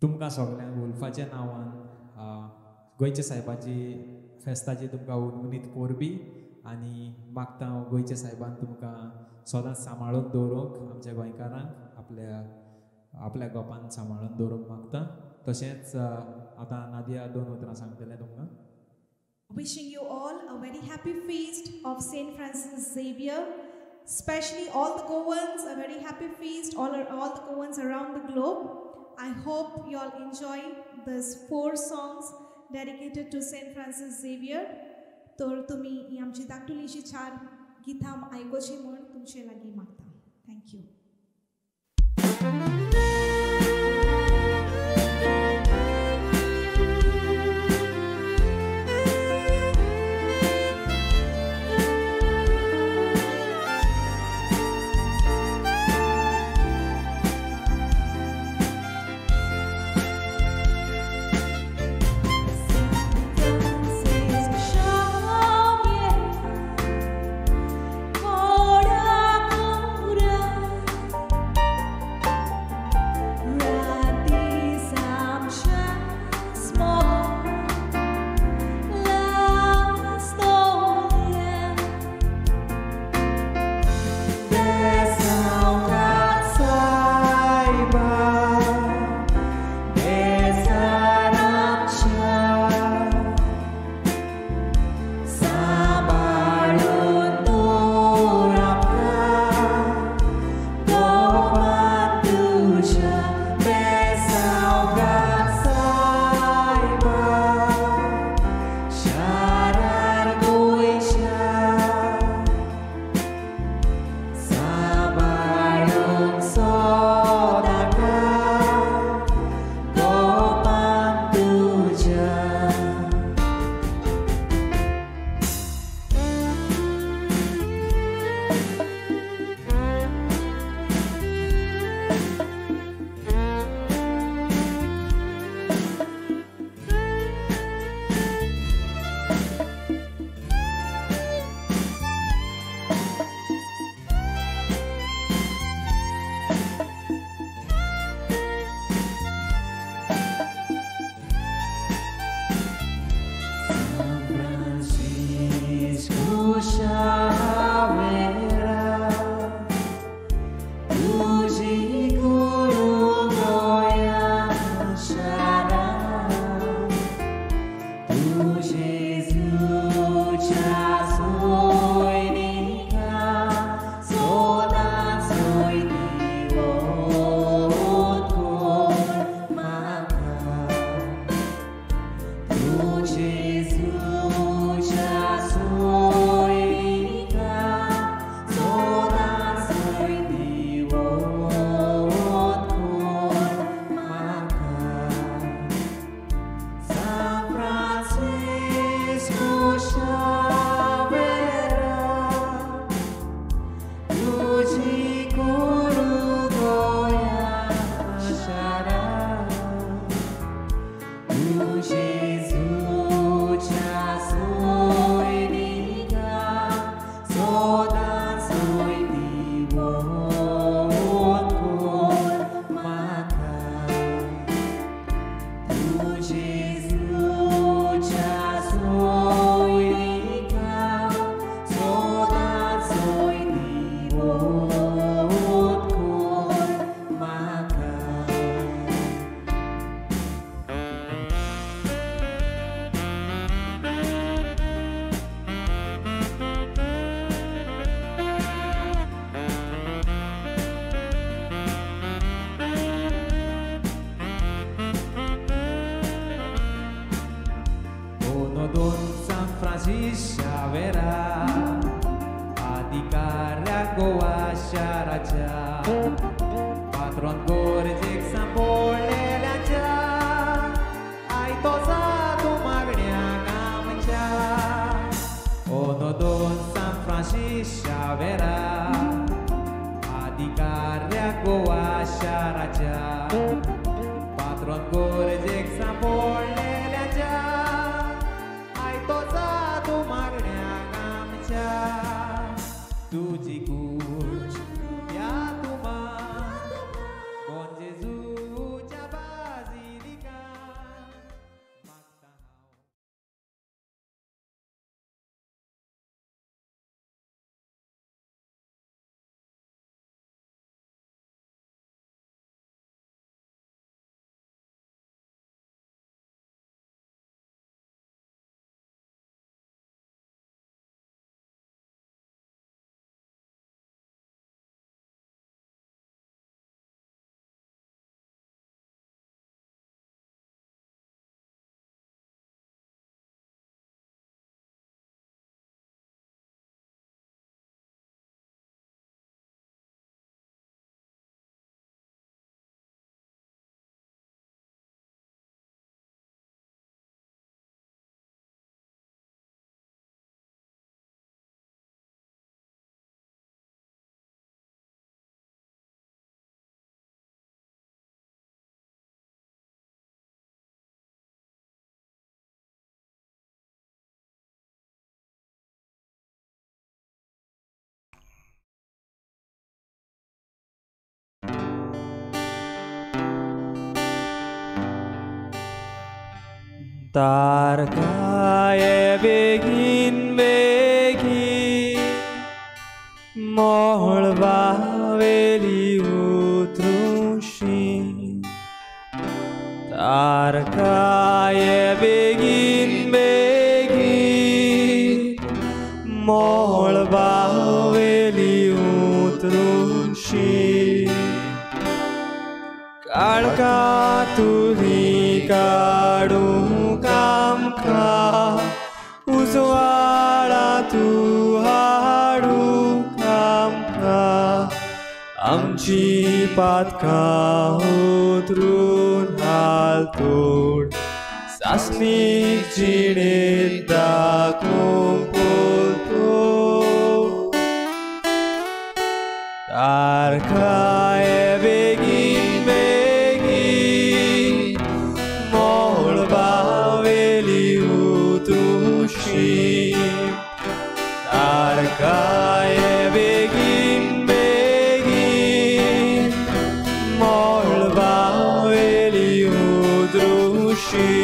तुमकां सगल्यांक उल्फाच्या नांवान गोंयच्या सायबाची फेस्ताची तुमकां उनउनीत परबी आनी मागता हांव गोंयच्या सायबान तुमकां सदांच सांबाळून दवरूंक, आमच्या गोंयकारांक आपल्या आपल्या गोपान सांबाळून दवरूंक मागता. तशेंच आतां नादिया दोन उतरां सांगतलें तुमकां. Wishing you all a very happy feast of Saint Francis Xavier, especially all the Goans, a very happy feast, all the Goans around the globe. I hope you all enjoy these 4 songs dedicated to Saint Francis Xavier. तर तुम्ही ही आमची धाकटुलीशी 4 गितां आयकुची म्हूण तुमचे लागीं मागता. Thank you. Bon Jésus, तारकाये बेगीन बेगीन मळबावेली उतरुशी, तारकाये बेगीन बेगीन मळबावेली उतरुशी, काळखांतुली काडूंक आमकां उजवाडांतु हाडूंक आमकां, आमची पातकां उतरून हालतोड सासणीक जिणेंत दाखोवंक पोरतोड. तारकाये बेगीन बेगीन मळबावेली उतरुशी, तारकाये बेगीन बेगीन मळबावेली उतरुशी,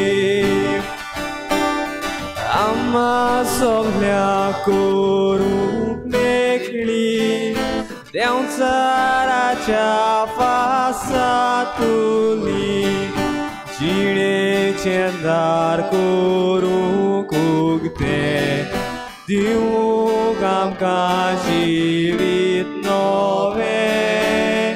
आम्हां सगळ्यांक करूंक मेकळी देंवचाराच्या फासांतुली, जिणेचें दार करूंक उगतें दिवंक आमकां जिवीत नवें.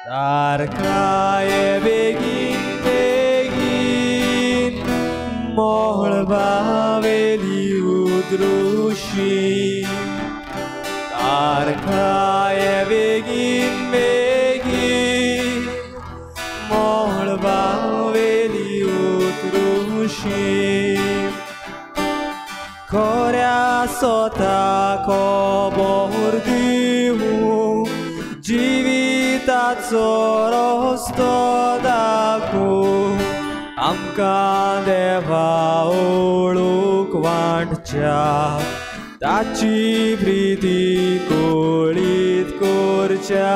तारकाये बेगीन बेगीन मळबावेली उतरुशी, तारकाये बेगीन बेगीन मळबावेली उतरुशी, खऱ्या सोता खबर दिवंक जिविताचो रस्तो दाखोवंक आमकां देवा ओळख वांटच्या, ताची प्रिती कोळीत करच्या.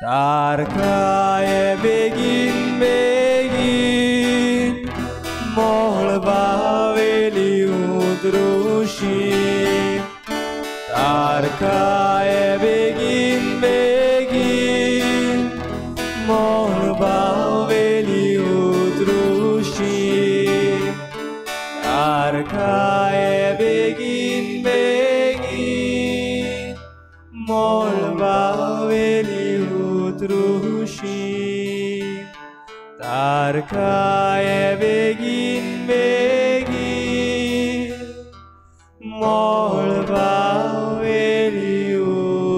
तारकाये बेगीन बेगीन मळबावेली उतरुशी, तारकाये बेगीन बेगीन मळबावेली उतरुशी, तारकाये बेगीन बेगीन मळबावेली उतरुशी, तारकाये बेगीन बेगीन मळबावेली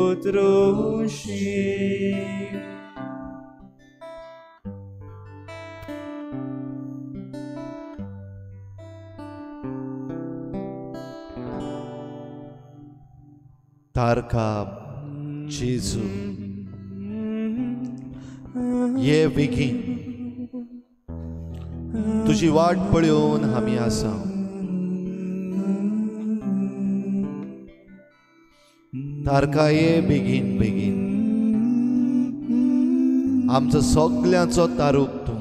उतरुशी. तारका जेजू ये बेगीन, तुजी वाट पळोवन आमी आसा. तारका ये बेगीन बेगीन, आमचो सगल्यांचो तारूक तूं,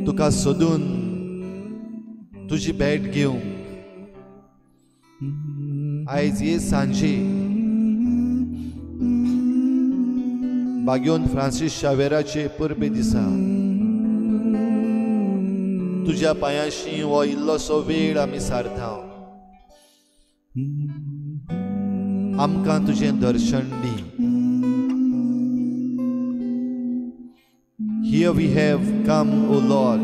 तुका सोदून तुजी भेट घेवंक आयज ये सांजे बाग्योन फ्रांसीस शावेराचे परबे दिसा तुज्या पांयाशी हो इल्लोसो वेळ आमी सारता. आमकां तुजें दर्शन दी. Here we have come, O Lord,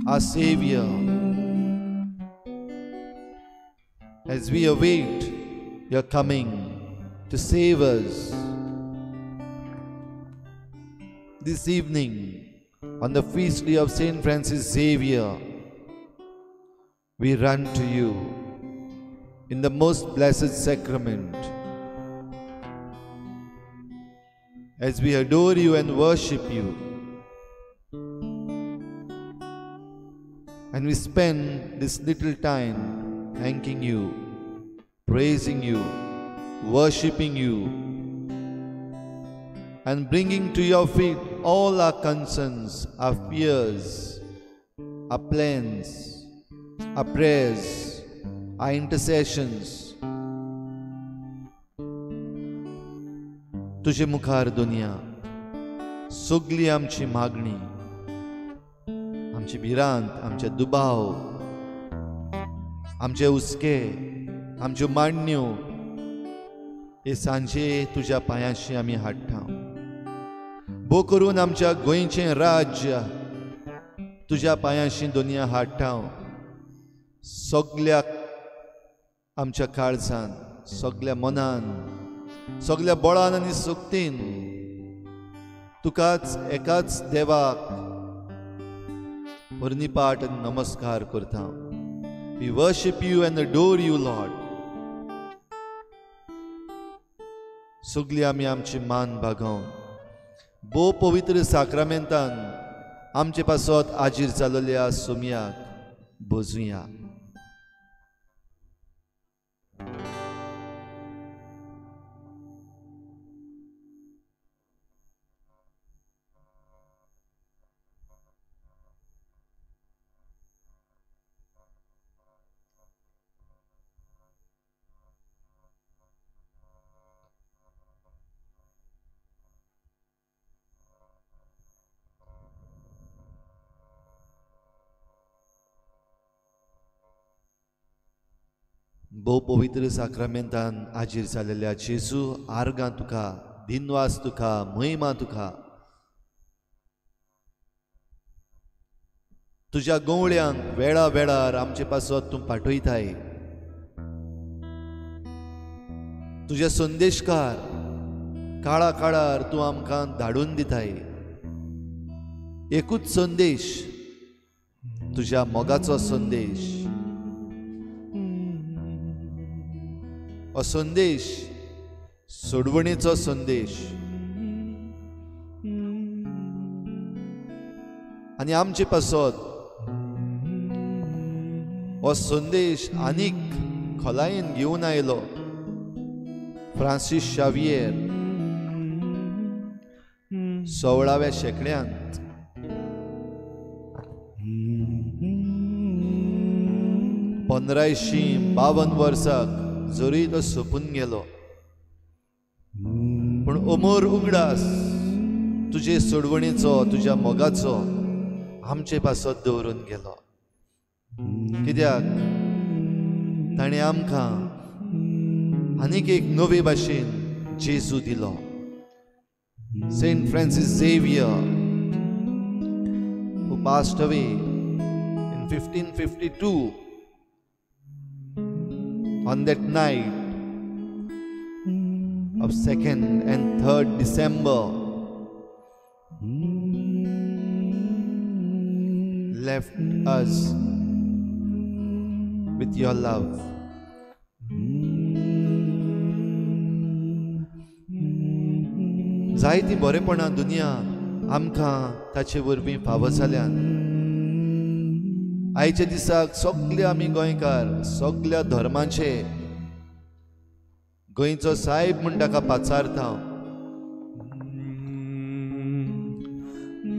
our Savior, as we await your coming to save us. This evening, on the feast day of Saint Francis Xavier, we run to you in the most blessed sacrament. As we adore you and worship you, and we spend this little time thanking you, praising you, worshipping you, and bringing to your feet all our concerns, our fears, our plans, our prayers, our intercessions. तुजे मुखार दुनिया सगली आमची मागणी, आमची भिरांत, आमचे दुबाव, आमचे हुस्के, आमच्यो मांडण्यो हे सांजे तुज्या पांयाशी आमी हाडटा. भो करून आमच्या गोंयचें राज्य तुज्या पांयाशी दुनिया हाडटा. सगल्या आमच्या काळजान, सगल्या मनान, सगल्या बळान आनी शक्तीन तुकाच एकाच देवाक वर्णिपाट आनी नमस्कार करता. We worship you and adore you, Lord. सगली आमी आमची मान बागोवन भोव पवित्र साक्रामेंतान आमचे पासत आजीर जाल्ल्या सोमयाक भोजुया. भोव पवित्र साक्रामेंतान आजीर जाल्ल्या जेजू, आर्गां तुका, दिनवास तुका, महिमा तुका. तुज्या गवळ्यांक वेळा वेळार आमचे पासत तूं पाठयताय. तुजे संदेशकार काळा काळार तूं आमकां धाडून दिताय. एकूच संदेश, तुज्या मोगाचो संदेश. हो संदेश सोडवणेचो संदेश आनी आमचे पासत हो संदेश आनीक खोलायेन घेवन आयलो फ्रांसीस शावियर 16व्या शेंकड्यांत. 1552 वर्साक जरी तो सोंपून गेलो, पूण अमर उगडास तुजे सोडवणेचो, तुज्या मोगाचो आमचे पासत दवरून गेलो. कित्याक ताणें आमकां आनीक एक नवे भाशेन जेजू दिलो. Saint Francis Xavier, who passed away in 1552, on that night of 2nd and 3rd December, left us with your love. जायती बरेपणां दुनिया आमकां ताचे वरवीं फावो जाल्यान. आयच्या दिसाक सगळे आमी गोंयकार, सगळ्या धर्माचे गोंयचो साहेब म्हूण ताका पाचारता.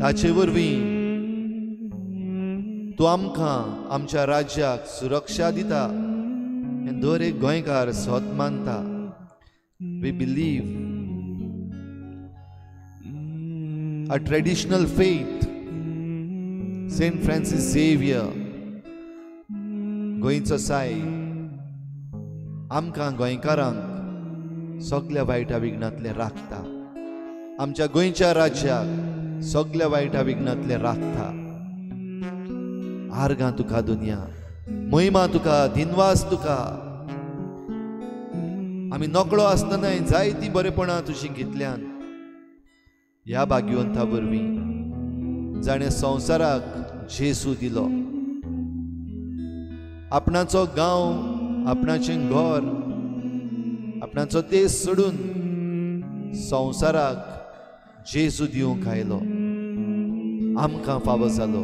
ताचे वरवीं तूं आमकां आमच्या राज्याक सुरक्षा दिता हें दर एक गोंयकार सत मानता. We believe a traditional faith, Saint Francis Xavier, गोंयचो सायब आमकां गोंयकारांक सगल्या वायटा विघ्नांतलें राखता. आमच्या गोंयच्या राज्याक सगल्या वायटा विघ्नांतलें राखता. आर्गां तुका दुनिया, महिमा तुका, दिनवास तुका. आमी नकळो आसतनाय जायतीं बरेपणां तुजीं घेतल्यान ह्या भाग्यवंता वरवीं जाणें संवसाराक जेजू दिलो. आपणाचो गांव, आपणाचें घर, आपणाचो देश सोडून संवसाराक जेजू दिवंक आयलो, आमकां फावो जालो.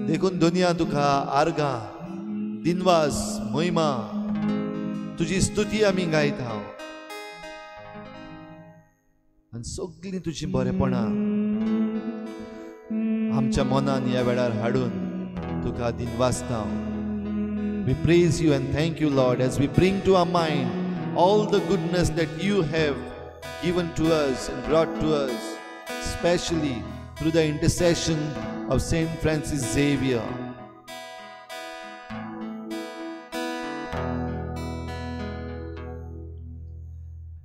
देखून दुनिया तुका आर्गां, दिनवास, महिमा, तुजी स्तुती आमी गायता. आनी सगळीं तुजीं बरेपणां आमच्या मनान ह्या वेळार हाडून तुका दिनवासता. We praise you and thank you, Lord, as we bring to our mind all the goodness that you have given to us and brought to us, especially through the intercession of Saint Francis Xavier.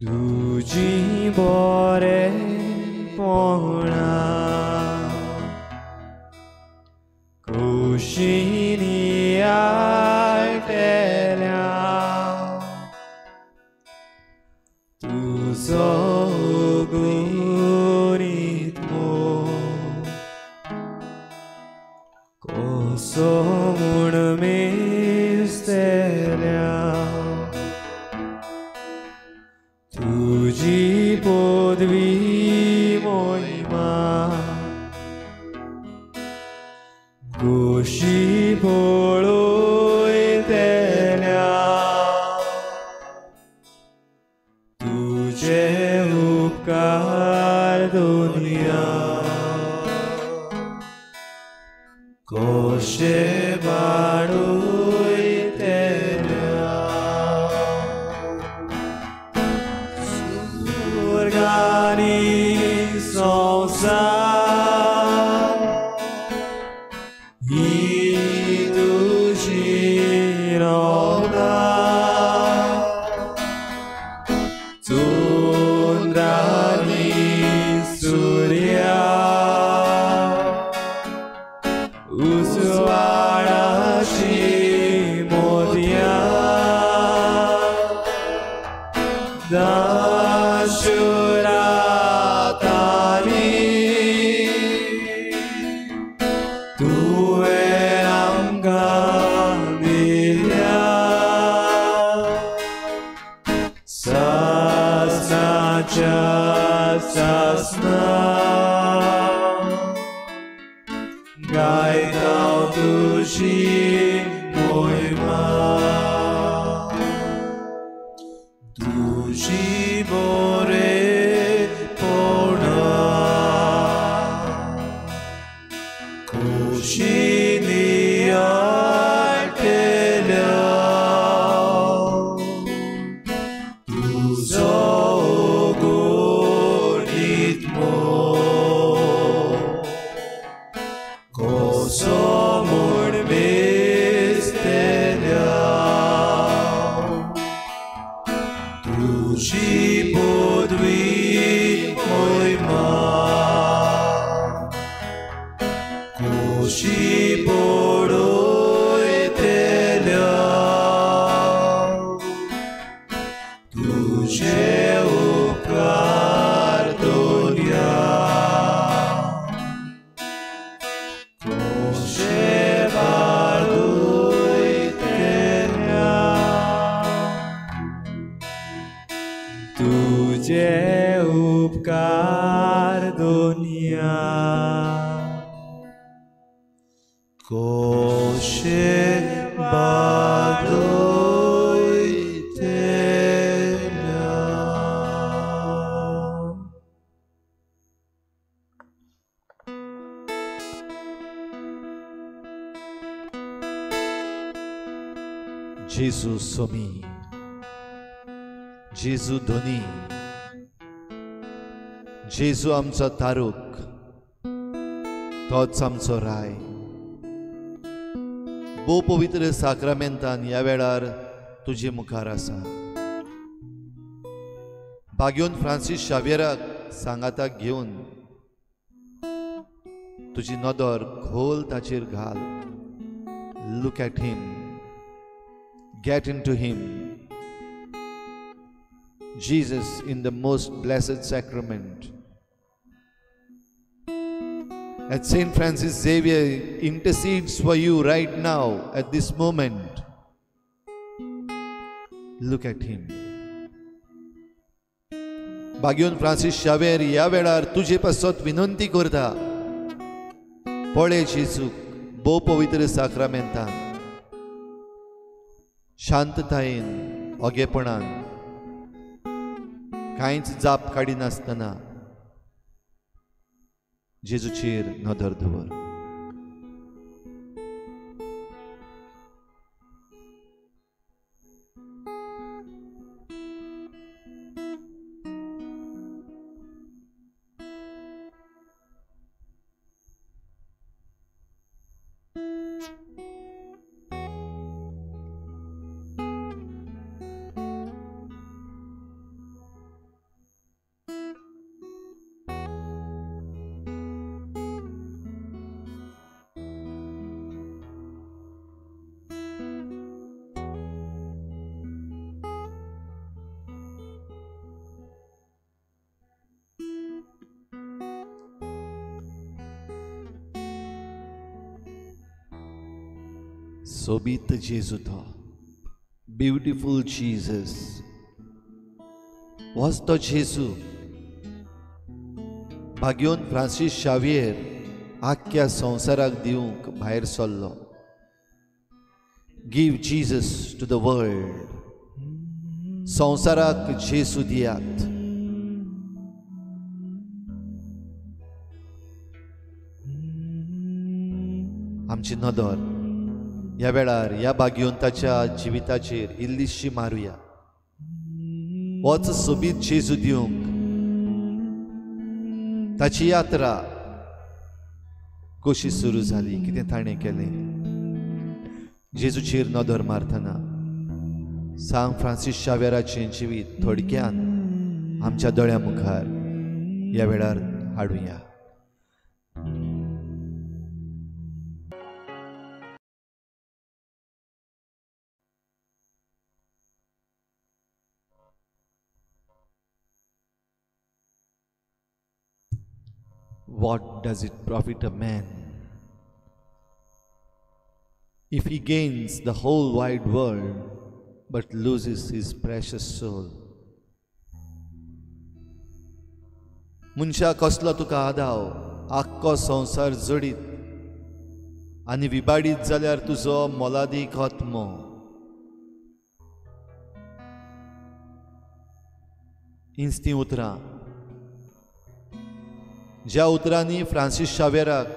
तुजी बरेपणा कुशीनी आयकल्या तुजो गुणीत मोग कसो म्हूण मेजतल्या तुजी पदवी मोहिमा गोशी पळयतल्या तुजे उपकार दुनिया कशे बाडयतल्या सुर्गानी संवसार ही तुजी रोवना चंद्रानी सुर्या उजवाडाची मोतयां दाशुरातानी तुवें आमकां दिल्या सासनाच्या सासना गायता तुजी मोहिमा तुजी बरेपणा कुशीनी आयकल्या तुजो गुणीत मोग कसो म्हूण मेजतल्या तुजी पदवी मोहिमा कुशी पळयतल्या तुजे उपकार दुनिया कशे बाडयतल्या तुजे उपकार दुनिया कशे बाडयतल्या. जेजू सोमी, जेजू धनी, जेजू आमचो तारूक, तोच आमचो राय. भोव पवित्र साक्रामेंतान ह्या वेळार तुजे मुखार आसा. भाग्योन फ्रांसीस शाव्येराक सांगाताक घेवन तुजी नदर खोल ताचेर घाल. Look at him, get into him. Jesus in the most blessed sacrament. At Saint Francis Xavier intercedes for you right now at this moment. Look at him. भाग्योन Francis Xavier ह्या वेळार तुजे पासत विनंती करता. पळय जेजूक भोव पवित्र साक्रामेंतान शांततायेन ओगेपणान कांयच जाप काडिनासतना जेजूचेर नदर दवर. सोबीत जेजू तो, ब्युटिफूल जीजस. होच तो जेजू भाग्योन फ्रांसीस शावियर आख्ख्या संवसाराक दिवंक भायर सरलो. Give Jesus to the world. संवसाराक जेजू दियात. आमची नदर ह्या वेळार ह्या भाग्यवंताच्या जिविताचेर इल्लीशी मारुया. होच सोबीत जेजू दिवंक ताची यात्रा कशी सुरू जाली, कितें ताणें केलें. जेजूचेर नदर मारतना सांत फ्रांसीस शावेराचें जिवीत थोडक्यान आमच्या दोळ्यां मुखार ह्या वेळार हाडुया. What does it profit a man if he gains the whole wide world but loses his precious soul? मनशा कसलो तुका आदाव, आख्खो संवसार जडीत आनी विबाडीत जाल्यार तुजो मोलादीक आत्मो. हींच तीं उतरां ज्या उतरांनी फ्रांसीस शावेराक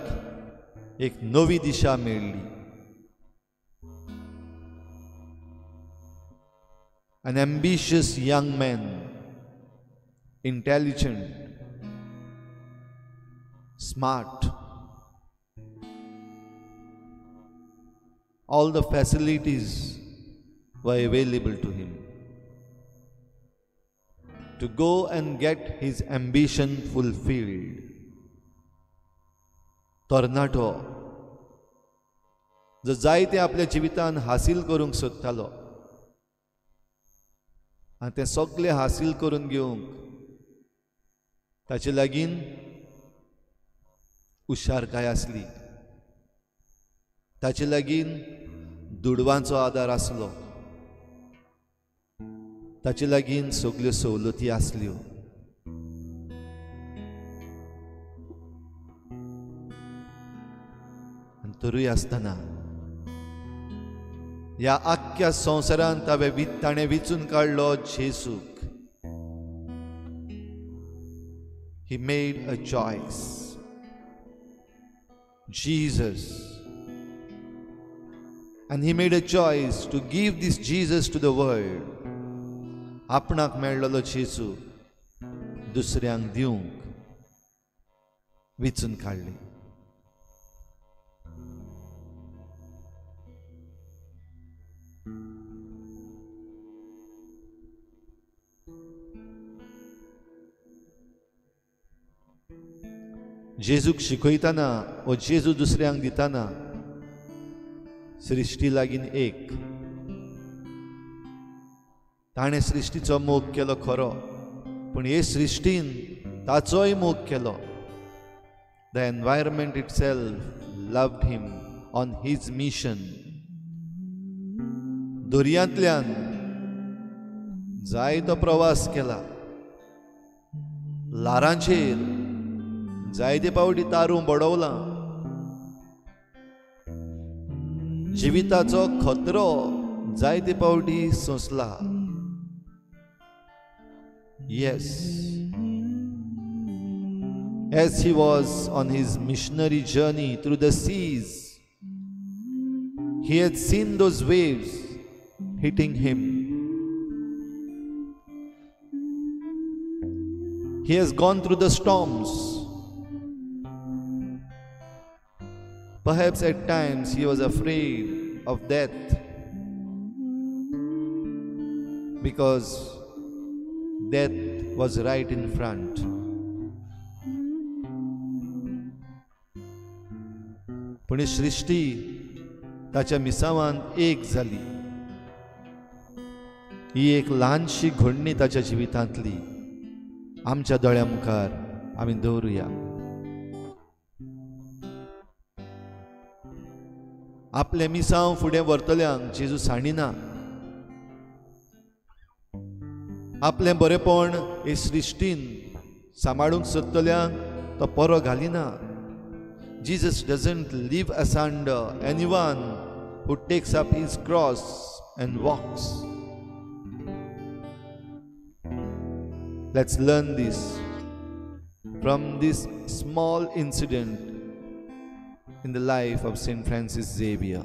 एक नवी दिशा मेळ्ळी. An ambitious young man, intelligent, smart, all the facilities were available to him to go and get his ambition fulfilled. तरणाटो जो जायते आपल्या जिवितान हासील करूंक सोदतालो आनी तें सगळें हासील करून घेवंक ताचे लागीं हुशारकाय आसली, ताचे लागीं दुडवांचो आदार आसलो, ताचे लागीं सगल्यो सवलती आसल्यो. आनी तरूय आसतना ह्या आख्ख्या संवसारांत ताणें विचून काडलो जेजूक. He made a choice. Jesus. And he made a choice to give this Jesus to the world. आपणाक मेळ्ळलो जेजू दुसऱ्यांक दिवंक विचून काडली. जेजूक शिकयतना वो जेजू दुसऱ्यांक दितना सृश्टी लागीं एक ताणें सृश्टीचो मोग केलो खरो, पूण हे सृश्टीन ताचोय मोग केलो. The environment itself loved him on his mission. दर्यांतल्यान जायतो प्रवास केला, ल्हारांचेर जायते पावटी तारूं बडवलां, जिविताचो खतरो जायते पावटी सोंसला. Yes, As he was on his missionary journey through the seas, he had seen those waves hitting him. He has gone through the storms. Perhaps at times he was afraid of death, because death was right in front. पूण सृश्टी ताच्या मिसावान एक जाली. ही एक ल्हानशी घडणी ताच्या जिवितांतली आमच्या दोळ्या मुखार आमी दवरुया. आपलें मिसांव फुडें व्हरतल्यांक जेजू सांडिना. आपलें बरेपण हे सृश्टीन सांबाळूंक सोदतल्यांक तो परो घालिना. Jesus doesn't leave asunder anyone who takes up his cross and walks. Let's learn this from this small incident in the life of Saint Francis Xavier.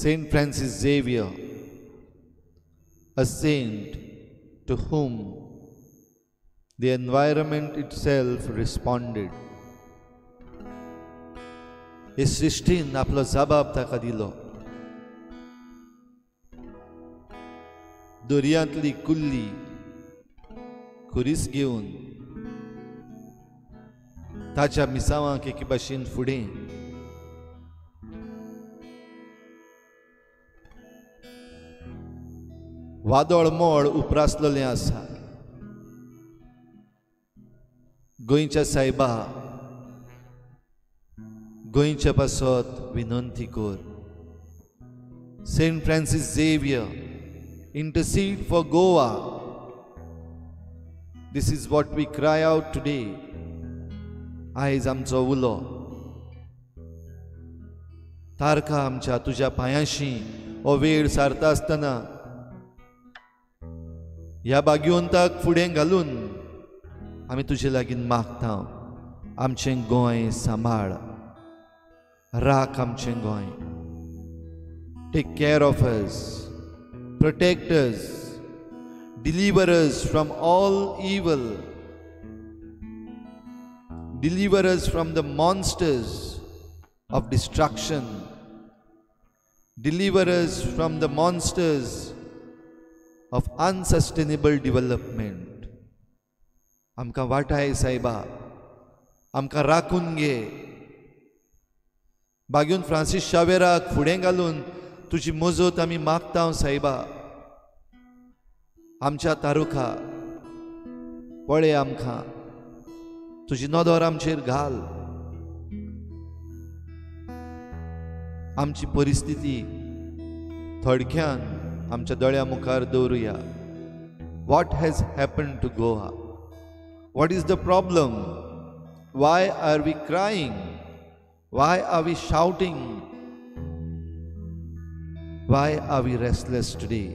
Saint Francis Xavier, a saint to whom the environment itself responded. हे सृश्टीन आपलो जबाब ताका दिलो. दर्यांतली कुल्ली खुरीस घेवन ताच्या मिसावांक एके भाशेन फुडें वादळ मोड उप्रासलेलें आसा. गोंयच्या सायबा, गोंयच्या पासत विनंती कर. Saint Francis Xavier, intercede for Goa. This is what we cry out today. आयज आमचो उलो तारखा आमच्या तुज्या पांयांशी हो वेळ सारता आसतना ह्या भाग्यवंताक फुडें घालून आमी तुजे लागीं मागता, आमचें गोंय सांबाळ, राख आमचें Goa. Take care of us, protect us, deliver us from all evil, deliver us from the monsters of destruction, deliver us from the monsters of unsustainable development. आमकां वाटाय सायबा, आमकां राखून घे. बागेवन फ्रांसीस शावेराक फुडें घालून तुजी मजत आमी मागता सायबा. आमच्या तारुखा पळय आमकां, तुजी नदर आमचेर घाल. आमची परिस्थिती थोडक्यान आमच्या दोळ्या मुखार दवरुया. What has happened to Goa? What is the problem? Why are we crying? Why are we shouting? Why are we restless today?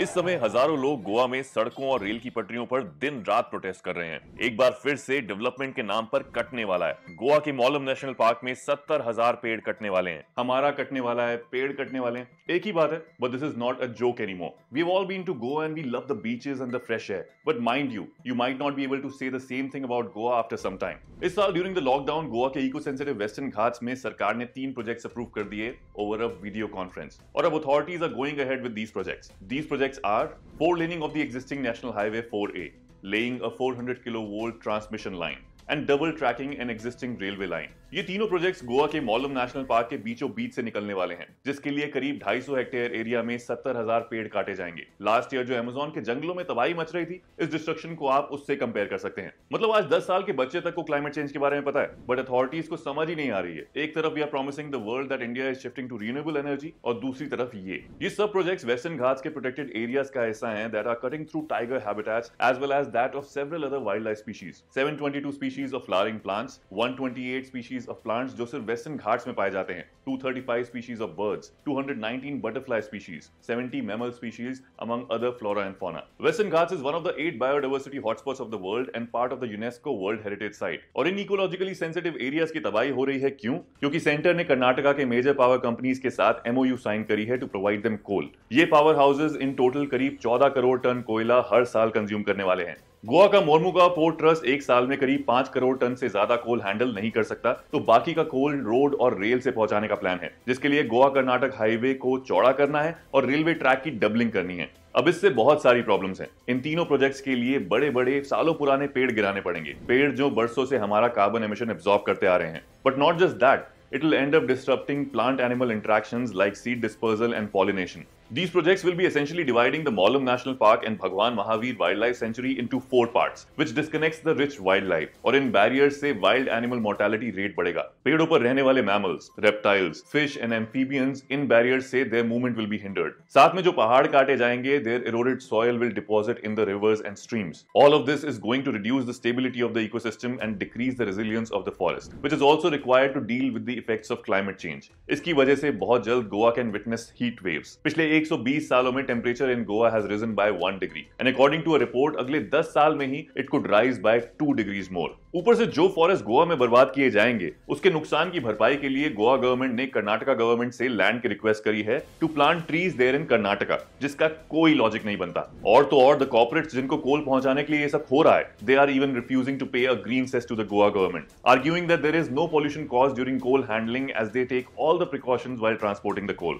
इस समय हजारों लोग गोवा में सड़कों और रेल की पटरियों पर दिन रात प्रोटेस्ट कर रहे हैं। एक बार फिर से डेवलपमेंट के नाम पर कटने वाला है। गोवा के मौलम नेशनल पार्क में 70,000 पेड़ कटने वाले हैं। हमारा कटने वाला है, पेड़ कटने वाले हैं, एक ही बात है। But this is not a joke anymore. We have all been to Goa and we love the beaches and the fresh air. But mind you, you might not be able to say the same thing about Goa after some time. इस साल during the lockdown Goa के eco sensitive western Ghats में सरकार ने 3 projects approve कर दिए over a video conference, और अब authorities are going ahead with these projects. These projects are 4-laning of the existing National Highway 4A, laying a 400 kilovolt transmission line, and double tracking an existing railway line. ये तीनों projects Goa K मौलम national park K बीचों beach से निकलने वाले हैं, जिसके लिए करीब 250 hectare area में 70,000 पेड़ काटे जाएंगे। लास्ट ईयर जो अमेज़न के जंगलों में तबाही मच रही थी, इस डिस्ट्रक्शन को आप उससे कंपेयर कर सकते हैं। मतलब आज 10 साल के बच्चे तक को क्लाइमेट चेंज के बारे में पता है, बट अथॉरिटीज को समझ ही नहीं आ रही है। एक तरफ we are promising the world that India is shifting to renewable energy, और दूसरी तरफ ये सब प्रोजेक्ट्स वेस्टर्न घाट्स के प्रोटेक्टेड एरियाज का हिस्सा हैं that are cutting through tiger habitats as well as that of several other wild life species. 722 species of flowering plants, 128 species of plants जो सिर्फ वेस्टर्न घाट्स में पाए जाते हैं, 235 species of birds, 219 butterfly species, 70 mammal species among other flora and fauna. Western Ghats is one of the 8 biodiversity hotspots of the world and part of the UNESCO World Heritage Site. और इन ecologically sensitive areas की तबाही हो रही है क्यों? क्योंकि centre ने कर्नाटका के मेजर पावर कंपनीज के साथ MOU sign करी है टू प्रोवाइड देम कोल। ये पावर हाउसेज इन टोटल करीब 14 करोड़ टन कोयला हर साल कंज्यूम करने वाले हैं। गोवा का मोरमुगांव पोर्ट ट्रस्ट एक साल में करीब 5 करोड़ टन से ज्यादा कोल हैंडल नहीं कर सकता, तो बाकी का कोल रोड और रेल से पहुंचाने का प्लान है, जिसके लिए गोवा कर्नाटक हाईवे को चौड़ा करना है और रेलवे ट्रैक की डबलिंग करनी है। अब इससे बहुत सारी प्रॉब्लम्स हैं। इन तीनों प्रोजेक्ट्स के लिए बड़े बड़े सालों पुराने पेड़ गिराने पड़ेंगे, पेड़ जो बरसों से हमारा कार्बन एमिशन एब्जॉर्ब करते आ रहे हैं। But not just that, it will end up disrupting plant animal interactions like seed dispersal and pollination. These projects will be essentially dividing the Mollem National Park and Bhagwan Mahavir Wildlife Sanctuary into 4 parts, which disconnects the rich wildlife. Aur in barriers Se wild animal mortality rate बढ़ेगा। पेड़ों पर रहने वाले mammals, reptiles, fish and amphibians, in barriers Se their movement will be hindered. साथ में जो पहाड़ काटे जाएंगे, their eroded soil will deposit in the rivers and streams. All of this is going to reduce the stability of the ecosystem and decrease the resilience of the forest, which is also required to deal with the effects of climate change. इसकी वजह से बहुत जल्द Goa can witness heat waves. पिछले 120 सालों में temperature in Goa has risen by 1 degree and according to a report अगले 10 साल में ही it could rise by 2 degrees more. ऊपर से जो फॉरेस्ट गोवा में बर्बाद किए जाएंगे उसके नुकसान की भरपाई के लिए गोवा गवर्नमेंट ने कर्नाटका गवर्नमेंट से लैंड की रिक्वेस्ट करी है to plant trees there in Karnataka, जिसका कोई लॉजिक नहीं बनता। और तो और the corporates जिनको कोल पहुंचाने के लिए ये सब हो रहा है, they are even refusing to pay a green cess to the Goa government, arguing that there is no pollution cause during coal handling as they take all the precautions while transporting the coal.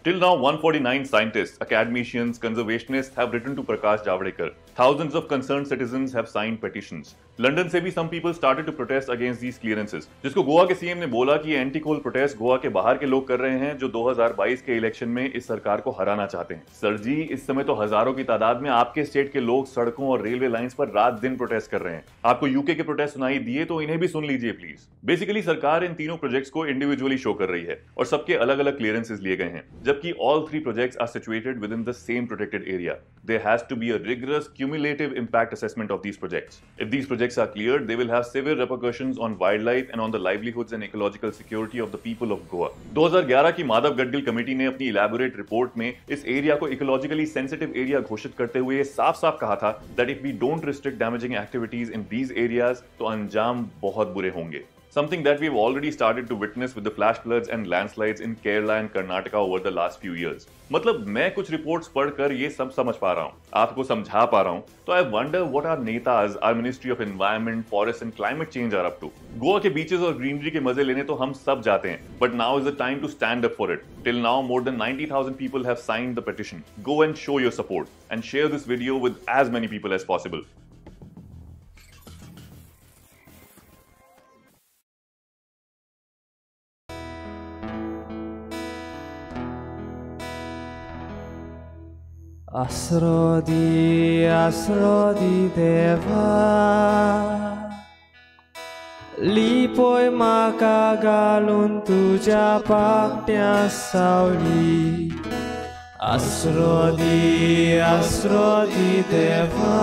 Till now, 149 scientists, academicians, conservationists have written to Prakash Javadekar. Thousands of concerned citizens have signed petitions. London से भी some people started to protest against these clearances, जिसको Goa K CM ने बोला कि anti कोल protest Goa K बाहर K लोग कर रहे हैं जो 2022 के इलेक्शन में इस सरकार को हराना चाहते हैं। सर जी, इस समय तो हजारों की तादाद में आपके स्टेट के लोग सड़कों और रेलवे लाइंस पर रात दिन प्रोटेस्ट कर रहे हैं। आपको यूके के प्रोटेस्ट सुनाई दिए तो इन्हें भी सुन लीजिए प्लीज। बेसिकली सरकार इन तीनों प्रोजेक्ट्स को इंडिविजुअली शो कर रही है और सबके अलग अलग क्लियरेंसेज लिए गए हैं, जबकि all 3 projects are situated within the same protected area. There has to be a rigorous cumulative impact assessment of these projects. If these projects are cleared, they will have severe repercussions on wildlife and on the livelihoods and ecological security of the people of Goa. 2011 की Madhav Gadgil committee ने अपनी elaborate report में इस area को ecologically sensitive area घोषित करते हुए साफ-साफ कहा था that if we don't restrict damaging activities in these areas, तो अंजाम बहुत बुरे होंगे। Something that we've already started to witness with the flash floods and landslides in Kerala and Karnataka over the last few years. मतलब मैं कुछ reports पढ़कर ये सब समझ पा रहा हूँ, आपको समझा पा रहा हूँ, तो I wonder what our netas, our Ministry of Environment, Forest and Climate Change are up to. Goa K beaches Aur greenery K मजे लेने तो हम सब जाते हैं, but now is the time to stand up for it. Till now more than 90,000 people have signed the petition. Go and show your support and share this video with as many people as possible. आसरो दी देवा, लिपोय म्हाका घालून तुज्या पाकट्या सावली. आसरो दी देवा,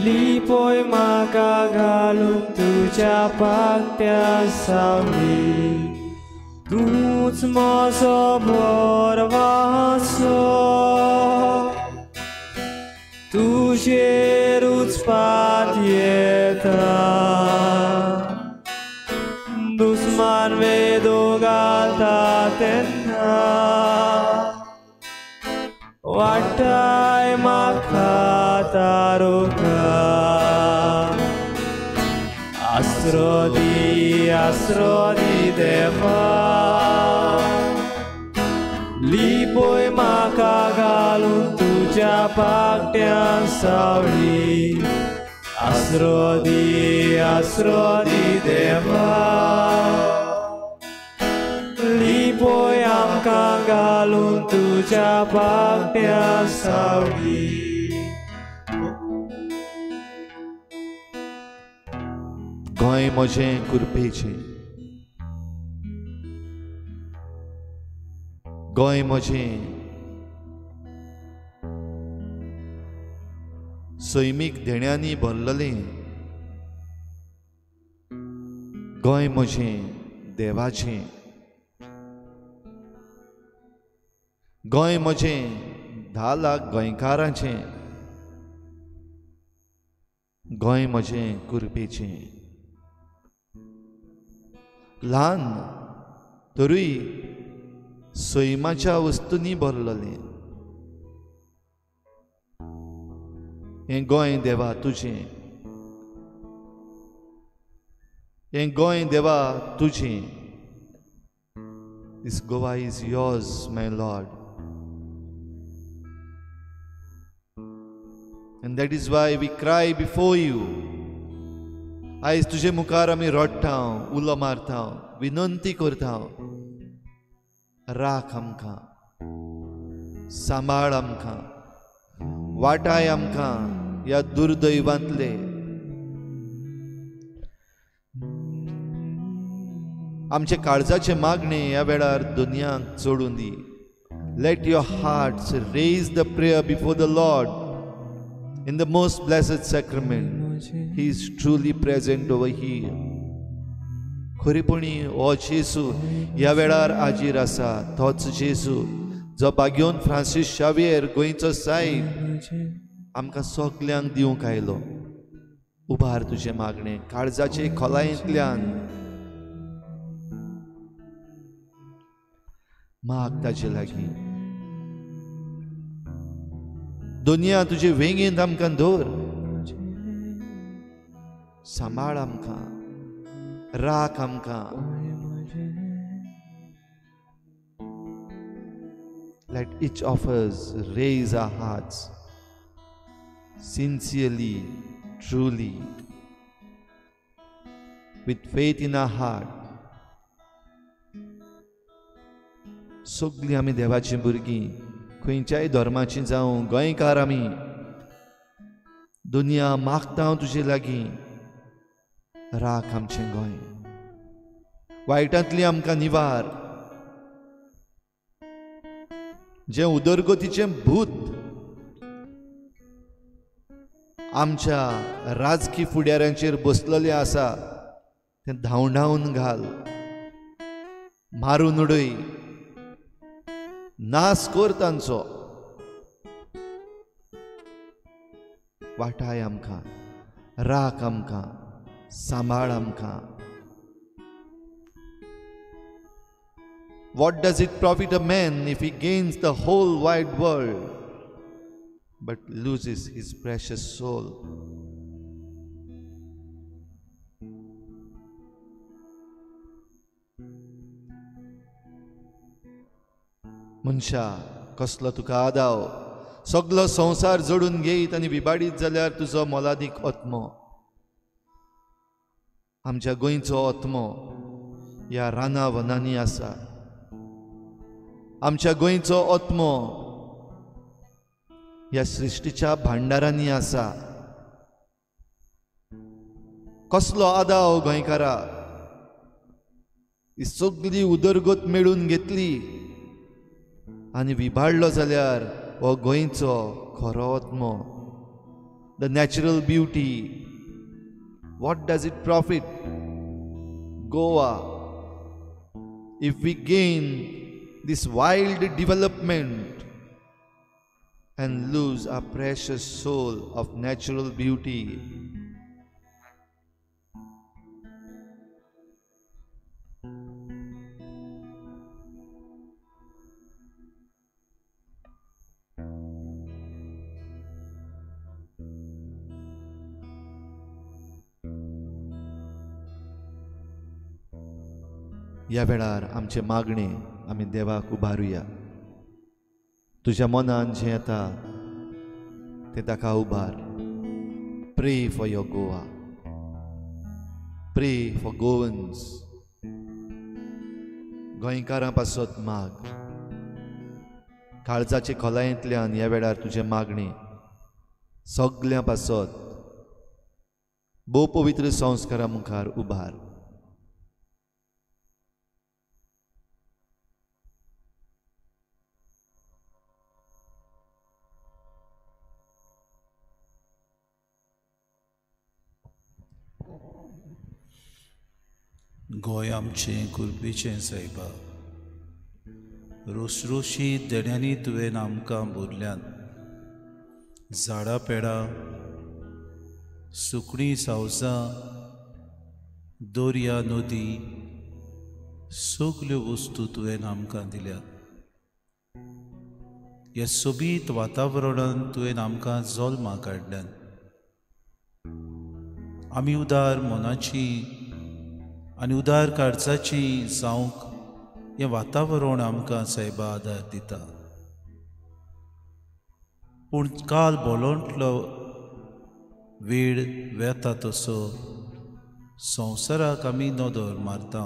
लिपोय म्हाका घालून तुज्या पाकट्या सावली. तूंच म्हजो भरवासो, तुजेरूच पात येता, दुस्मान वेदो घालता तेन्ना वाटाय म्हाका तारुका. आसरो दी देवा, लिपोय म्हाका घालून तुज्या पाकट्या सावली. आसरो दी देवा, लिपोय आमकां घालून तुज्या पाकट्या सावली. गोंय म्हजें कुरपेचें, गोंय म्हजें सैमीक देण्यांनी भरलेलें, गोंय म्हजें देवाचें, गोंय म्हजें 10 लाख गोंयकारांचें, गोंय म्हजें कुरपेचें. ल्हान तरूय सैमाच्या वस्तूंनी भरलेलें हें गोंय देवा तुजें, हें गोंय देवा तुजें. This Goa is yours, my Lord. And that is why we cry before you. आयज तुजे मुखार आमी रडटा, उलो मारता, विनंती करता, राख आमकां, सांबाळ आमकां, वाटाय आमकां ह्या दुर्दैवांतले. आमचे काळजाचे मागणे ह्या वेळार दुनियांक चडून दी. Let your hearts raise the prayer before the Lord in the most blessed sacrament. He is truly present over here. खरेपणी हो जेजू ह्या वेळार हाजीर आसा. तोच जेजू जो बाग्योन फ्रांसीस शावियर गोंयचो सायब आमकां सगल्यांक दिवंक आयलो. उबार तुजें मागणें काळजाचे खोलायेंतल्यान माग ताजे लागीं. दुनिया तुजे वेंगेंत आमकां दवर, सांबाळ आमकां, राख आमकां. Let each of us raise our hearts sincerely, truly, with faith in our heart. सगळीं आमी देवाचीं भुरगीं, खंयच्याय धर्माचीं जावं, गोंयकार आमी. दुनिया मागता हांव तुजे लागीं, राख आमचें गोंय, वायटांतली आमकां निवार. जें उदरगतीचें भूत आमच्या राजकी फुडाऱ्यांचेर बसलेलें आसा तें धांवडावन घाल, मारून उडय, नाश कर तांचो. वाटाय आमकां, राख आमकां, सांबाळ आमकां. What does it profit a man if he gains the whole wide world but loses his precious soul? मनशा कसलो तुका आदाव, सगलो संवसार जोडून घेयत आनी विबाडीत जाल्यार तुजो मोलादीक आत्मो, आमच्या गोंयचो आत्मो ह्या राना वनांनी आसा. आमच्या गोंयचो आत्मो ह्या सृश्टीच्या भांडारांनी आसा. कसलो आदाव गोंयकारा, ही सगळी उदरगत मेळून घेतली आनी विभाडलो जाल्यार हो गोंयचो खरो आत्मो. The natural beauty, what does it profit Goa if we gain this wild development and lose our precious soul of natural beauty? ह्या वेळार आमचे मागणे आमी देवाक उबारुया. तुज्या मनान जें येता तें ताका उबार. Pray for your Goa, pray for Goans. गोंयकारां पासत माग. काळजाचे खोलायेंतल्यान ह्या वेळार तुजें मागणें सगल्यां पासत भोव पवित्र संस्कारा मुखार उबार. गोंय आमचें कुर्बेचें सायबा, रोसरोशी देण्यांनी तुवें आमकां भरल्यात. झाडां पेडां, सुकणीं सावजां, दर्या नदी, सगल्यो वस्तू तुवें आमकां दिल्यात. ह्या सोबीत वातावरणान तुवें आमकां जल्मा काडल्यात. आमी उदार मनाची आनी उदार काळजाची जावंक हें वातावरण आमकां सायबा आदार दिता. पूण काल बोलोंतलो वेळ वेता तसो संवसाराक आमी नदर मारता.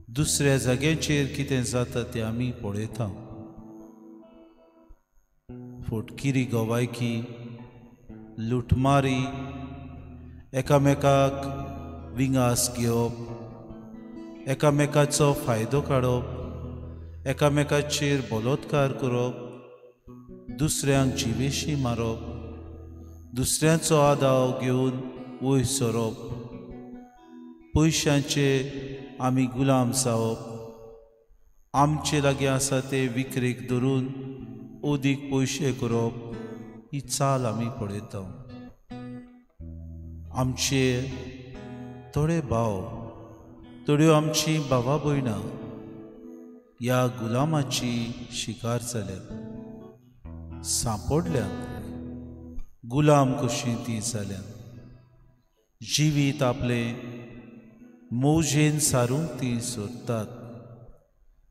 दुसऱ्या जाग्यांचेर कितें जाता तें आमी पळयता. फटकिरी गवायकी, लुटमारी, एकामेकाक विंगास घेवप, एकामेकाचो फायदो काडप, एकामेकाचेर बलोत्कार करप, दुसऱ्यांक जिवेशी मारप, दुसऱ्यांचो आदाव घेवन वयर सरप, पयशांचे आमी गुलाम जावप, आमचे लागीं आसा ते विक्रेक धरून अदीक पयशे करप, ही चाल आमी पळयता. आमचे थोडे भाव, थोड्यो आमची भावा भयणां ह्या गुलामाची शिकार जाल्यात, सांपडल्यात, गुलाम कशीं ती जाल्यात. जिवीत आपलें मौजेन सारूंक ती सोदतात.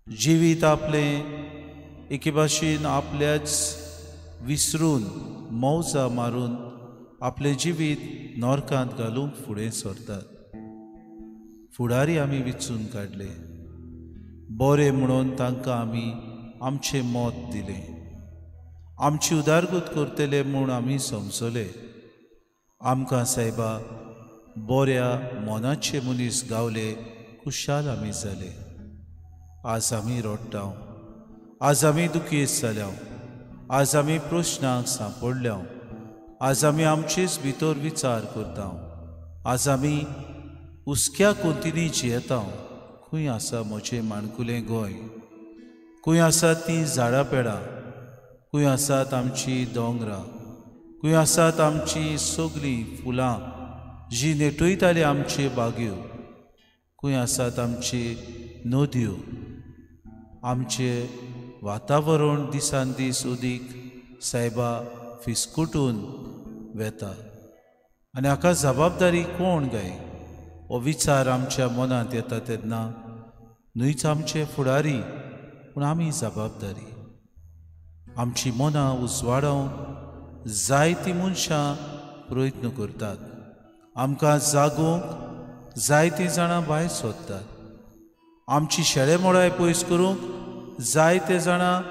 जिवीत आपलें एके भाशेन आपल्याच विसरून मौजा मारून आपलें जिवीत नरकांत घालूंक फुडें सरतात. फुडारी आमी विचून काडले, बरें म्हणून तांकां आमी आमचें मत दिलें, आमची उदारगत करतले म्हूण आमी समजले. आमकां सायबा बऱ्या मनाचे मनीस गावले, खुशाल आमी जाले. आज आमी रडटा, आज आमी दुखेस्त जाल्या, आज आमी प्रश्नाक सांपडल्या, आज आमी आमचेच भितर विचार करता, आज आमी हुस्क्या कोंतींनी जियेता. खंय आसा म्हजें माणकुलें गोंय? खंय आसात तीं झाडां पेडां? खंय आसात आमचीं दोंगरां? खंय आसात आमचीं सगलीं फुलां जीं नेटयतालीं आमच्यो बागयो? खंय आसात आमची नदयो? आमचें वातावरण दिसान दीस अदीक सायबा फिसकुटून वेता आनी हाका जबाबदारी कोण गाय हो विचार आमच्या मनांत येता तेन्ना न्हयच आमचे फुडारी पूण आमी जबाबदारी. आमची मनां उजवाडोवंक जायतीं मनशां प्रयत्न करतात, आमकां जागोवंक जायतीं जाणां भायर सोदतात, आमची शेळेमोडाय पयस करूंक जायते जाणां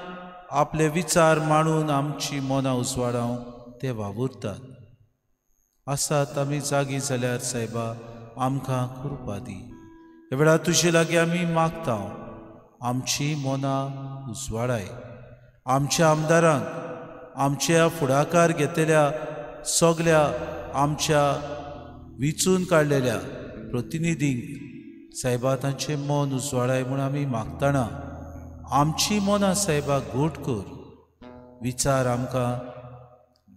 आपले विचार मांडून आमची मनां उजवाडावंक ते वावुरतात आसात. आमी जागी जाल्यार सायबा आमकां कृपा दी. ह्या वेळार तुजे लागीं आमी मागता, आमची मनां उजवाडाय. आमच्या आमदारांक, आमच्या फुडाकार घेतल्या सगल्या आमच्या विचून काडलेल्या प्रतिनिधींक सायबा तांचें मन उजवाडाय म्हूण आमी मागतना आमची मनां सायबा घट कर. विचार आमकां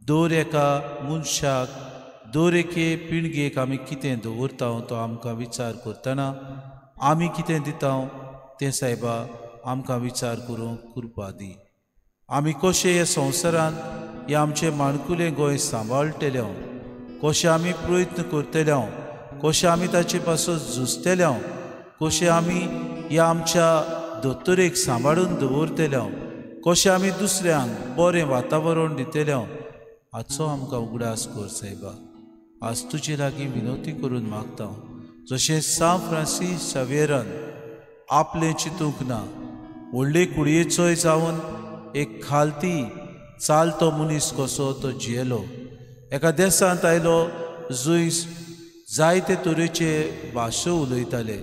दर एका मनशाक, दर एके पिळगेक आमी कितें दवरता तो आमकां विचार करतना आमी कितें दिता तें सायबा आमकां विचार करूंक कृपा दी. आमी कशें ह्या संवसारांत हें आमचें माणकुलें गोंय सांबाळटले, कशें आमी प्रयत्न करतले, कशें आमी ताचे पासून झुजतले, कशें आमी ह्या आमच्या दोतोरेक सांबाळून दवरतले, कशें आमी दुसऱ्यांक बरें वातावरण दितले हाचो आमकां उगडास कर सायबा. आज तुजे लागीं विनवती करून मागता, जशें सांत फ्रांसीस शाव्येरान आपलें चिंतूंक ना, व्हडले कुडयेचोय जावन एक खालती चालतो मनीस कसो तो जियेलो. एका देशांत आयलो जंय जायते तरेचे भाशो उलयताले.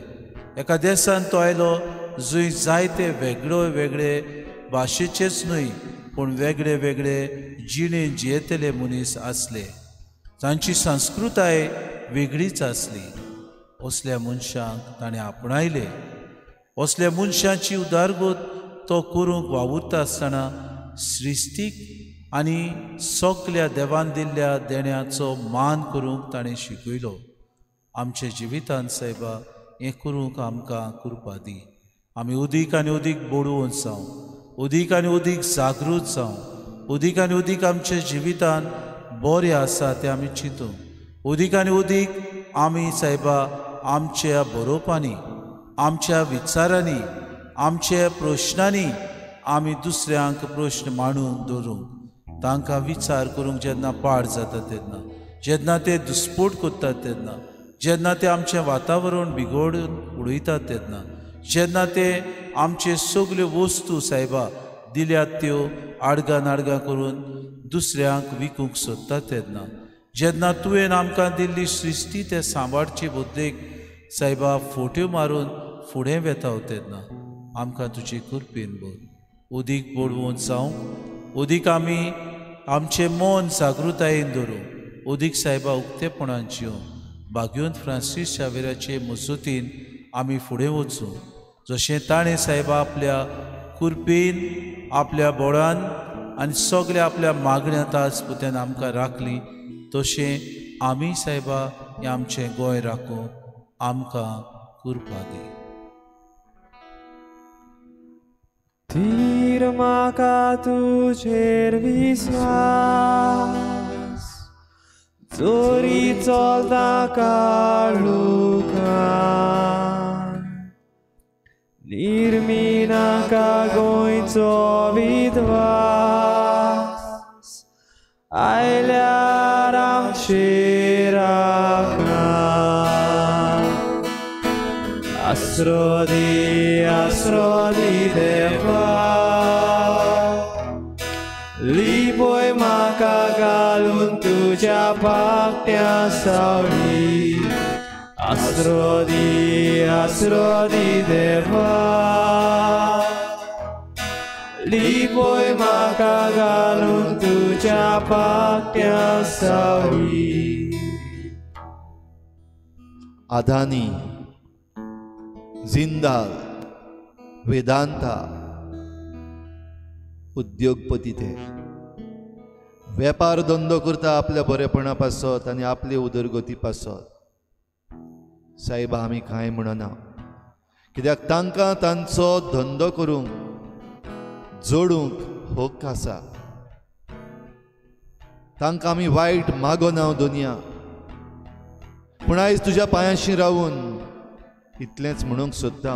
एका देशांत तो आयलो जंय जायते वेगळे वेगळे भाशेचेच न्हय पूण वेगळे वेगळे जिणे जियेतले मनीस आसले, तांची संस्कृताय वेगळीच आसली. असल्या मनशांक ताणें आपणायले. असल्या मनशांची उदारगत तो करूंक वावुरता आसतना सृश्टीक आनी सगल्या देवान दिल्ल्या देण्याचो मान करूंक ताणें शिकयलो. आमच्या जिवितांत सायबा हें करूंक आमकां कृपा दी. आमी उदीक आनी उदीक बडोवन जावं, उदीक आनी उदीक जागृत जावं, उदीक आनी उदीक आमच्या जिवितांत बरें आसा तें आमी चिंतूंक, उदीक आनी उदीक आमी सायबा आमच्या बरोवपांनी, आमच्या विचारांनी, आमच्या प्रश्नांनी आमी दुसऱ्यांक प्रश्न मांडून दवरूंक, तांकां विचार करूंक जेन्ना पाड जाता तेन्ना, जेन्ना ते दुस्पोट करतात तेन्ना, जेन्ना ते आमचें वातावरण बिगडून उडयतात तेन्ना, जेन्ना ते आमचे सगल्यो वस्तू सायबा दिल्यात त्यो आडगां नाडगां करून दुसऱ्यांक विकूंक सोदतात तेन्ना, जेन्ना तुवें आमकां दिल्ली सृश्टी ते सांबाळचे बदलेक सायबा फोट्यो मारून फुडें वेता तेन्ना आमकां तुजे कृपेन भर. उदीक बडवून जावंक, उदीक आमी आमचें मन जागृतायेन दवरूं, उदीक सायबा उक्तेपणान जिवंक भाग्योन फ्रांसीस शावेराचे मजतीन आमी फुडें वचूं. जशें ताणें सायबा आपल्या कृपेन, आपल्या बोळान आनी सगल्या आपल्या मागण्यांत आज पुत्यान आमकां राखली, तशें आमी सायबा हें आमचें गोंय राखूंक आमकां कृपा दी. धीर म्हाका तुजेर विस्वास, जोरी चलता काळुखान, निर्मिनाका गोंयचो विद्वास, आयल्यार आमचेर राखण. आसरो दी, आसरो दी देवा, लिपय म्हाका घालून तुज्या पाकट्या सावळी. आसरो दी, आसरो दी देवा, लिपय म्हाका घालून तुज्या पाकट्या सावळी. अदानी, जिंदाल, वेदांता उद्योगपती ते वेपार धंदो करता आपल्या बरेपणा पासत आनी आपले उदरगती पासत. सायबा आमी कांय म्हणना, कित्याक तांकां तांचो धंदो करूंक जोडूंक हक्क आसा. तांकां आमी वायट मागोना दुनिया, पूण आयज तुज्या पांयांशी रावून इतलेंच म्हणूंक सोदता,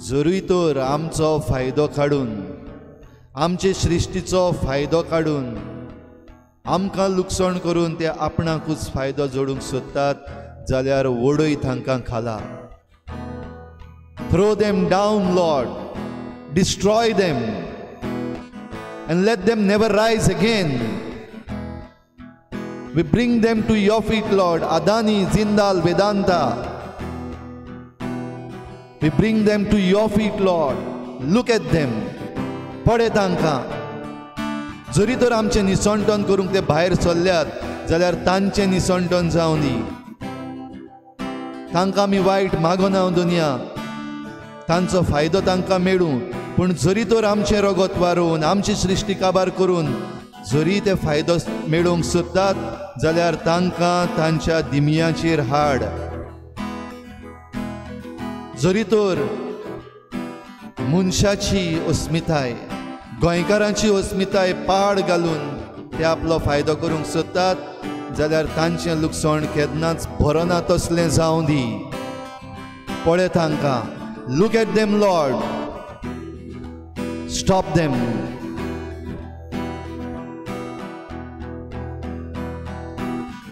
जरूय तर आमचो फायदो काडून, आमचे सृश्टीचो फायदो काडून आमकां लुकसाण करून ते आपणाकूच फायदो जोडूंक सोदतात जाल्यार वडय तांकां खाला. Throw them down, Lord. Destroy them and let them never rise again. We bring them to your feet, Lord. Adani, Jindal, Vedanta. We bring them to your feet, Lord. Look at them. पळय तांकां. जरी तर आमचें निसणटण करूंक ते भायर सरल्यात जाल्यार तांचें निसणटण जावं दी. तांकां आमी वायट मागना दुनिया, तांचो फायदो तांकां मेळूं. पूण जरी तर आमचें रगत वारोवन आमची सृश्टी काबार करून जरी ते फायदो मेळोवंक सोदतात जाल्यार तांकां तांच्या दिमयाचेर हाड. जरी तर मनशाची अस्मिताय, गोंयकारांची अस्मिताय पाड घालून ते आपलो फायदो करूंक सोदतात जाल्यार तांचें लुकसाण केन्नाच भरना तसलें जावं दी. पळय तांकां. Look at them, Lord. Stop them.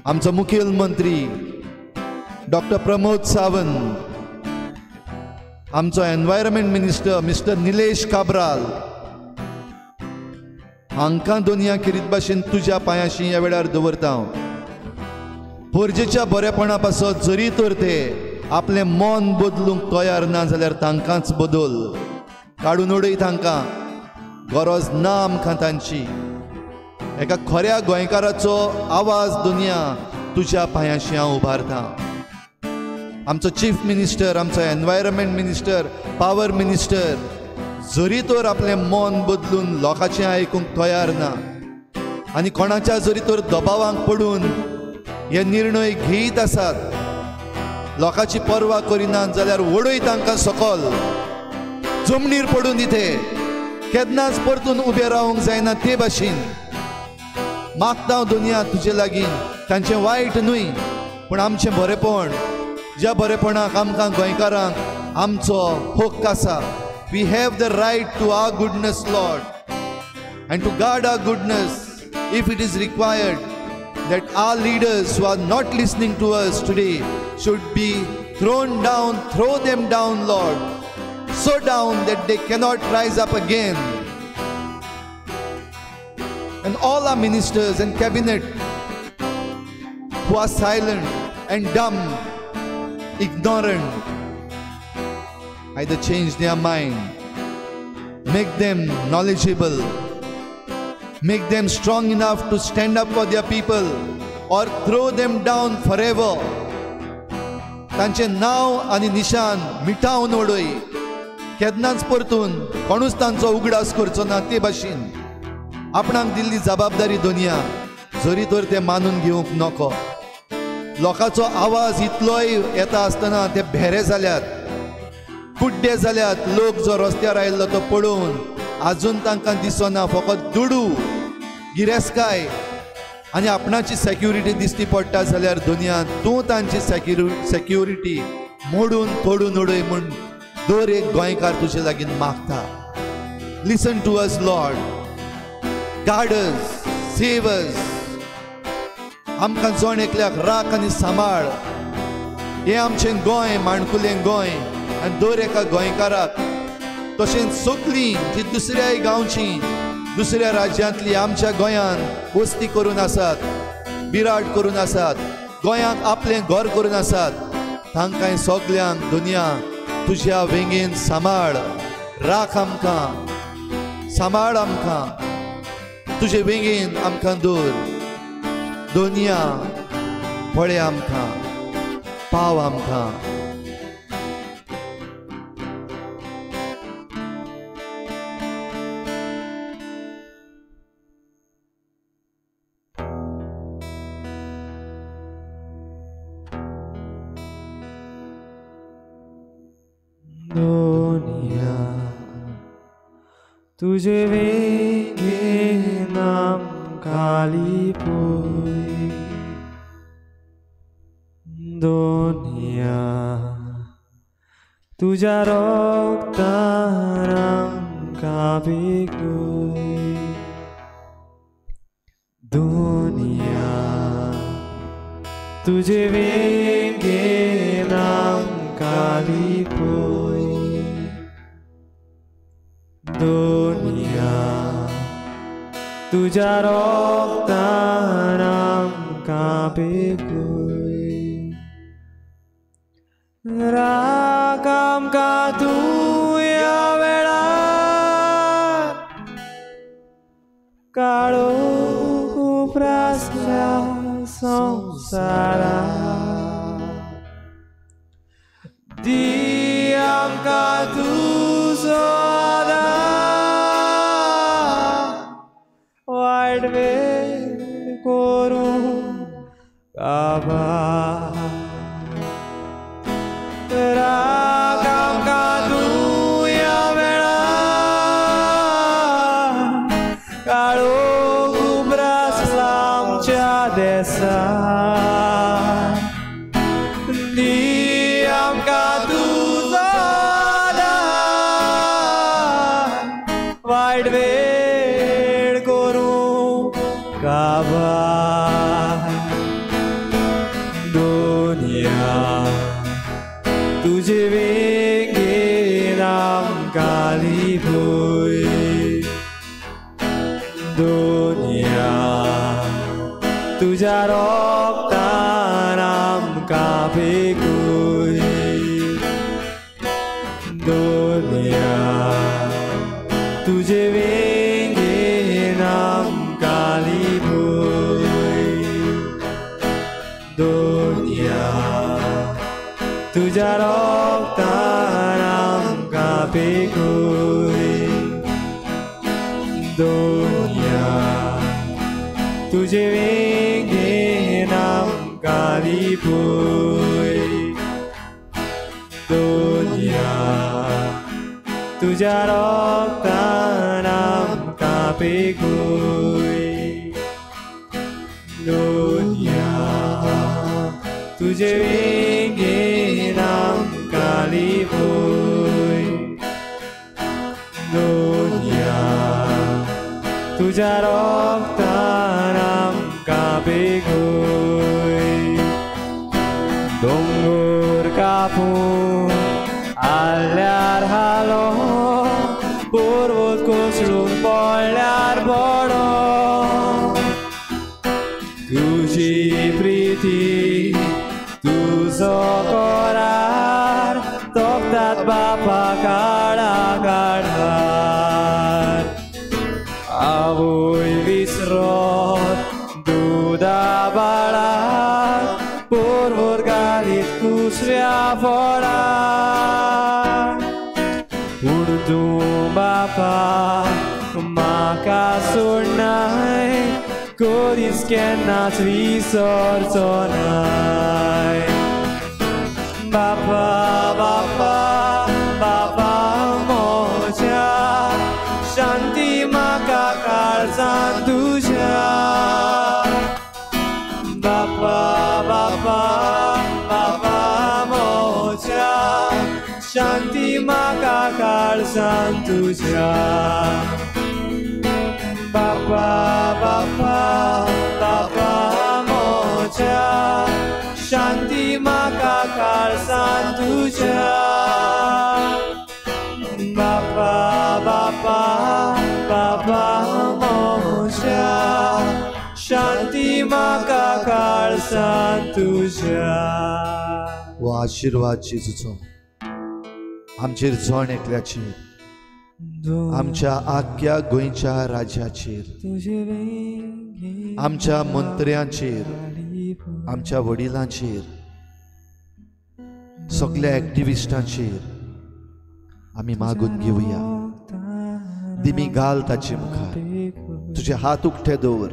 आमचो मुखेल मंत्री डॉक्टर प्रमोद सावंत, आमचो environment minister mister Nilesh Cabral हांकां दोनया खेरीत भाशेन तुज्या पांयाशी ह्या वेळार दवरता हांव. पोरजेच्या बरेपणा पासत जरी तर ते आपलें मन बदलूंक तयार ना जाल्यार तांकांच बदल, काडून उडय तांकां. गरज ना आमकां तांची. एका खऱ्या गोंयकाराचो आवाज दुनिया तुज्या पांयाशी हांव उबारता. आमचो चीफ मिनिस्टर, आमचो एनवायरमेंट मिनिस्टर, पावर मिनिस्टर जरी तर आपलें मन बदलून लोकांचें आयकूंक तयार ना आनी कोणाच्या जरी तर दबावांक पडून हे निर्णय घेयत आसात, लोकांची पर्वा करिना जाल्यार वडय तांकां सकल, जमनीर पडून दिते, केन्नाच परतून उबें रावंक जायना ते भाशेन. मागता हांव दुनिया तुजे लागीं, तांचें वायट न्हय पूण आमचें बरेपण, ज्या बरेपणाक आमकां गोंयकारांक आमचो हक्क आसा. We have the right to our goodness, Lord, and to guard our goodness if it is required that our leaders who are not listening to us today should be thrown down. Throw them down, Lord, so down that they cannot rise up again. And all our ministers and cabinet who are silent and dumb, ignorant, either change their mind, make them knowledgeable, make them strong enough to stand up for their people, or throw them down forever. तांचें नांव आनी निशान मिटावन उडय, केन्नाच परतून कोणूच तांचो उगडास करचो ना ते भाशेन. आपणाक दिल्ली जबाबदारी दुनिया जरी तर ते मानून घेवंक नको. लोकांचो आवाज इतलोय येता आसतना ते भेरे जाल्यात, कुड्डे जाल्यात. लोक जो रस्त्यार आयिल्लो तो पळोवन आजून तांकां दिसना, फकत दुडू, गिरेस्तकाय आनी आपणाची सेक्युरिटी दिसती पडटा जाल्यार दुनिया तूं तांची सेक्युरिटी मोडून तोडून उडय म्हूण दर एक गोंयकार तुजे लागीं मागता. Listen to us, Lord. Guard us, save us. आमकां जण एकल्याक राख आनी सांबाळ. हें आमचें गोंय, माणकुलें गोंय, आनी दर एका गोंयकाराक तशेंच सगळीं जी दुसऱ्याय गांवची, दुसऱ्या राज्यांतली आमच्या गोंयांत वस्ती करून आसात, बिराड करून आसात, गोंयांक आपलें घर करून आसात, तांकां सगल्यांक दुनिया तुज्या वेंगेन सांबाळ, राख आमकां, सांबाळ आमकां, तुजे वेंगेन आमकां दवर. दुनिया पळय आमकां, पाव आमकां. दुनिया तुझे वेंगेन आमकां लिपय, दुनिया तुज्या रोगतान आमकां बेगय, दुनिया तुझे वेंगेन आमकां लिपय. दुनिया तुझ्या रोगतान आमकां बेगूय राख आमकां तूं ह्या वेळार काळो उप्रासल्या संवसारार दी आमकां तुजो आदार वायट वेळ करूं काबार राख आमकां तूं ह्या वेळार काळोख उप्रासला आमच्या देसार दी आमकां तुजो आदार वायट वेळ करूं काबार दुनिया तुजे वेंगेन आमकां लिपय दुनिया तुज्या रोगतान आमकां बेगूय दुनिया तुजे वेंगेन आमकां लिपय दुनिया तुज्या रोगतान आमकां बेगूय दुनिया तुजे वेंगेन आमकां लिपय दुनिया तुज्या रोगतान आमकां बेगूय दुनिया तुजे वेंगेन आमकां लिपय दुनिया तुज्या रोगतान आमकां बेगूय दोंगर कापून आल्यार हालो पर्वत कोसळून पडल्यार बरो तुजी प्रिती तुजो करार तोपतात बापा काळा काळार आवय विसरोत दुदा बाळाक पर्वत घालीत कुसऱ्या फळाक पूण तूं बापा म्हाका सोडनाय कदीच केन्नाच विसरचो नाय बापा बापा बापा म्हज्या शांती म्हाका काळजान तुज्या बापा बापा बापा म्हज्या शांती म्हाका काळजान तुज्या बापा बापा बापा म्हज्या शांती म्हाका काळजान तुज्या बापा बापा बापा म्हज्या शांती म्हाका काळजान तुज्या. हो आशिर्वाद जेजूचो आमचेर जण एकल्याचेर, आमच्या आख्या गोंयच्या राज्याचेर, आमच्या मंत्र्यांचेर, आमच्या वडिलांचेर, सगल्या एक्टिविस्टांचेर आमी मागून घेवया. दिमी घाल ताचे मुखार, तुजे हात उक्ते दवर.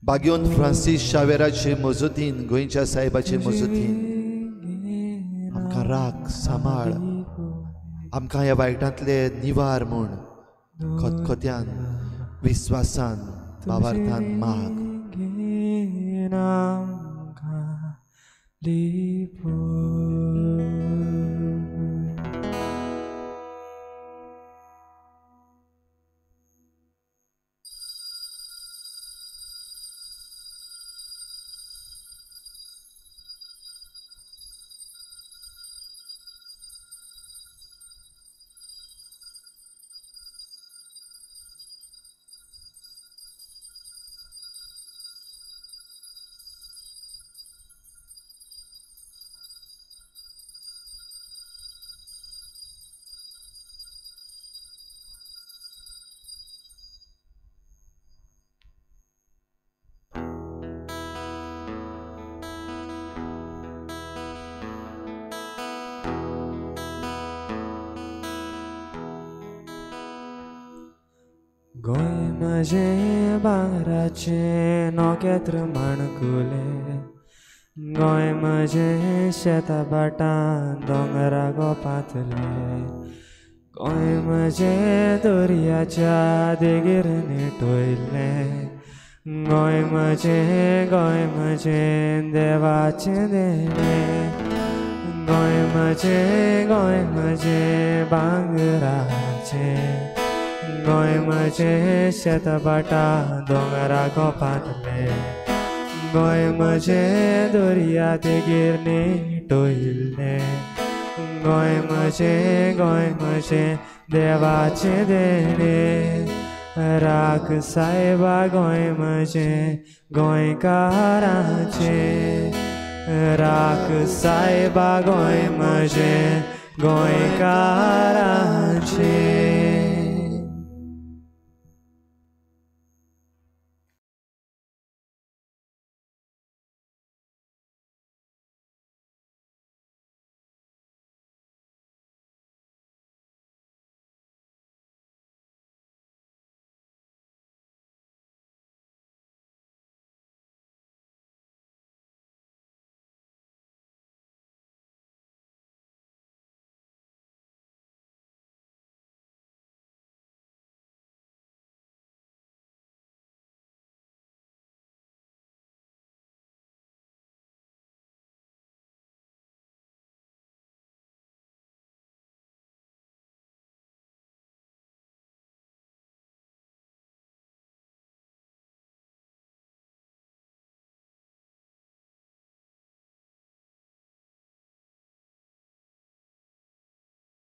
बागेवन फ्रांसीस शावेराचे मजतीन, गोंयच्या साहेबाचे मजतीन आमकां राख, सांबाळ, आमकां ह्या वायटांतले निवार म्हूण खतखत्यान, विस्वासान, भावार्थान माग. गोंय म्हजें भांगराचें नोखेत्र माणकुलें, गोंय म्हजें शेतां भाटां दोंगरा गोपांतलें, गोंय म्हजें दर्याच्या देगेर निटयल्लें, गोंय म्हजें देवाचें देणें, गोंय म्हजें भांगराचें, गोंय म्हजें शेतां भाटां दोंगरा गोपांतलें, गोंय म्हजें दर्या देगेर निटयल्लें, गोंय म्हजें देवाचें देणें. राख सायबा गोंय म्हजें गोंयकाराचें, राख सायबा गोंय म्हजें गोंयकाराचें.